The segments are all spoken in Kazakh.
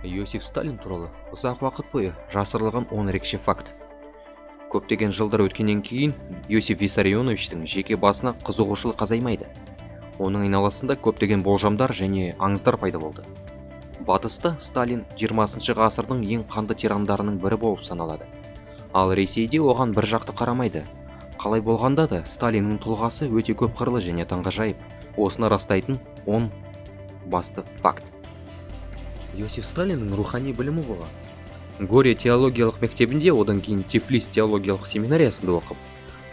Иосиф Сталин туралы ұзақ уақыт бойы жасырылған 10 ерекше факт. Көптеген жылдар өткеннен кейін Иосиф Виссарионовичтің жеке басына қызығушылық азаймайды. Оның айналасында көптеген болжамдар және аңыздар пайда болды. Батыста Сталин 20 ғасырдың ең қанды тирандарының бірі болып саналады. Ал Ресейде оған бір жақты қарамайды. Қалай болғанда да, Сталиннің тұлғасы өте көп қырлы және таңғажайып. Осыны растайтын 10 басты факт. Иосиф Сталиннің рухани білімі болған. Гори теологиялық мектебінде, одан кейін Тифлис теологиялық семинариясында оқып,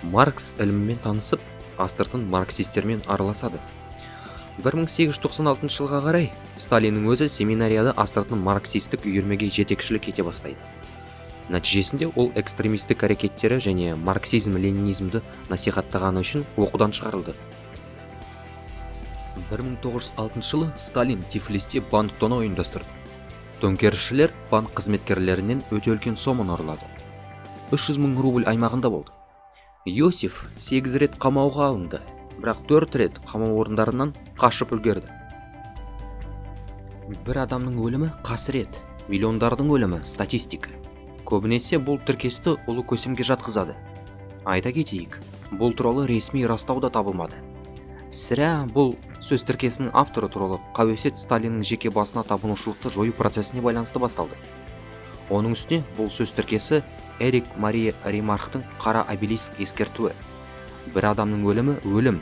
Маркс ілімімен танысып, астыртын марксистермен араласады. 1896 жылға қарай Сталиннің өзі семинарияда астыртын марксистік үйірмеге жетекшілік ете бастайды. Нәтижесінде ол экстремистік әрекеттері және марксизм-ленинизмді насихаттағаны үшін оқудан шығарылды. 1906 жылы Сталин Тифлисте банк тонау ұйымдастырды. Төңкерісшілер банк қызметкерлерінен өте үлкен соманы ұрлады. 300 мың рубль аймағында болды. Иосиф 8 рет қамауға алынды, бірақ 4 рет қамау орындарынан қашып үлгерді. Бір адамның өлімі қасірет, миллиондардың өлімі статистика. Көбінесе бұл тіркесті ұлы көсемге жатқызады. Айта кетейік, бұл туралы ресми растау да табылмады. Сірә, бұл сөз тіркесінің авторы туралы қауесет Сталиннің жеке басына табынушылықты жою процесіне байланысты басталды. Оның үстіне бұл сөз тіркесі Эрик Мария Ремарктың қара обелиск ескертуі. Бір адамның өлімі өлім,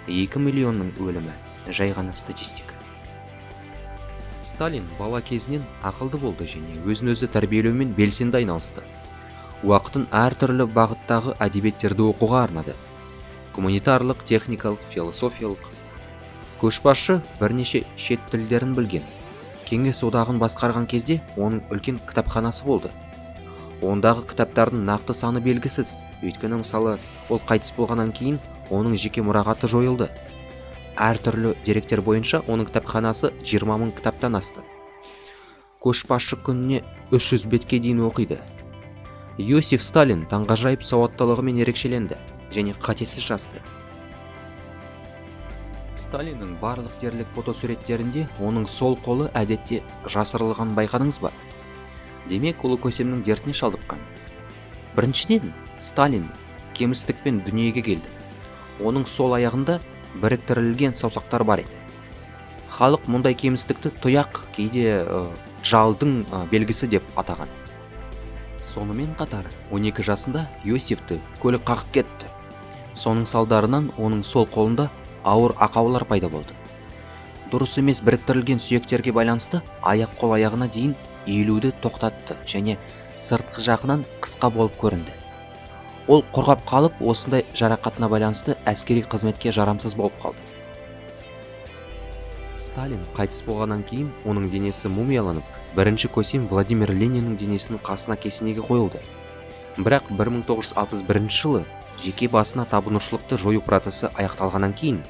2 миллионның өлімі жай ғана статистика. Сталин бала кезінен ақылды болды және өзін өзі тәрбиелеумен белсенді айналысты. Уақытын әртүрлі бағыттағы әдебиеттерді оқуға арнады: гуманитарлық, техникалық, философиялық. Көшбасшы бірнеше шет тілдерін білген. Кеңес одағын басқарған кезде оның үлкен кітапханасы болды. Ондағы кітаптардың нақты саны белгісіз, өйткені, мысалы, ол қайтыс болғаннан кейін оның жеке мұрағаты жойылды. Әртүрлі деректер бойынша, оның кітапханасы 20 мың кітаптан асты. Көшбасшы күніне 300 бетке дейін оқиды. Иосиф Сталин таңғажайып сауаттылығымен ерекшеленді және қатесіз жазды. Сталиннің барлық дерлік фотосуреттерінде оның сол қолы әдетте жасырылғанын байқадыңыз ба? Демек, ұлы көсемнің дертіне шалдыққан. Біріншіден, Сталин кемістікпен дүниеге келді. Оның сол аяғында біріктірілген саусақтар бар еді. Халық мұндай кемістікті тұяқ, кейде жалдың белгісі деп атаған. Сонымен қатар 12 жасында Иосифті көлік қағып кетті. Соның салдарынан оның сол қолында ауыр ақаулар пайда болды. Дұрыс емес біріктірілген сүйектерге байланысты аяқ қол аяғына дейін иілуді тоқтатты және сыртқы жағынан қысқа болып көрінді. Ол құрғап қалып, осындай жарақатына байланысты әскери қызметке жарамсыз болып қалды. Сталин қайтыс болғаннан кейін оның денесі мумияланып, бірінші көсем Владимир Лениннің денесінің қасына кесенеге қойылды. Бірақ 1961 жылы жеке басына табынушылықты жою процесі аяқталғаннан кейін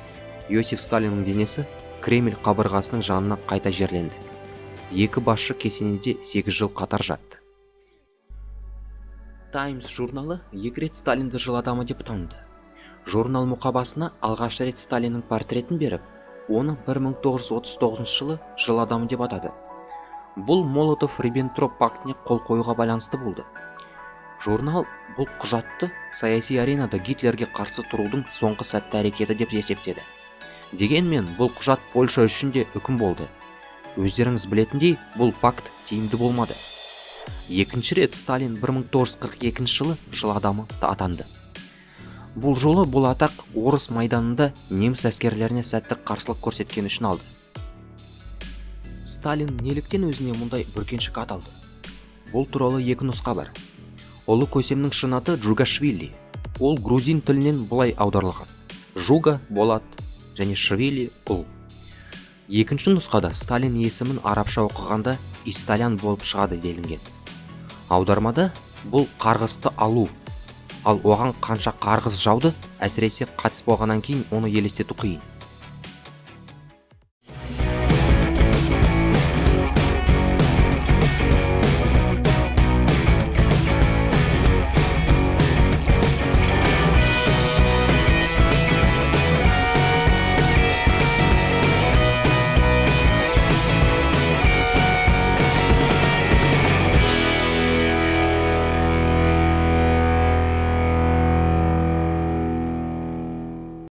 Иосиф Сталиннің денесі Кремль қабырғасының жанына қайта жерленді. Екі басшы кесенеде 8 жыл қатар жатты. Таймс журналы екі рет Сталинді жыл адамы деп таныды. Журнал мұқабасына алғаш рет Сталиннің портретін беріп, оны 1939 жылы жыл адамы деп атады. Бұл Молотов Риббентроп пактіне қол қоюға байланысты болды. Журнал бұл құжатты саяси аренада Гитлерге қарсы тұрудың соңғы сәтті әрекеті деп есептеді. Дегенмен бұл құжат Польша үшін де үкім болды. Өздеріңіз білетіндей, бұл пакт тиімді болмады. Екінші рет Сталин 1942 жылы жыл адамы атанды. Бұл жолы бұл атақ орыс майданында неміс әскерлеріне сәтті қарсылық көрсеткені үшін алды. Сталин неліктен өзіне мұндай бүркеншік ат алды? Бұл туралы екі нұсқа бар. Ұлы көсемнің шын аты Джугашвили. Ол грузин тілінен былай аударылған: Жуга болат және Швили ұл. Екінші нұсқада Сталин есімін арабша оқығанда Исталян болып шығады делінген. Аудармада бұл қарғысты алу. Ал оған қанша қарғыс жауды, әсіресе қайтыс болғаннан кейін, оны елестету қиын.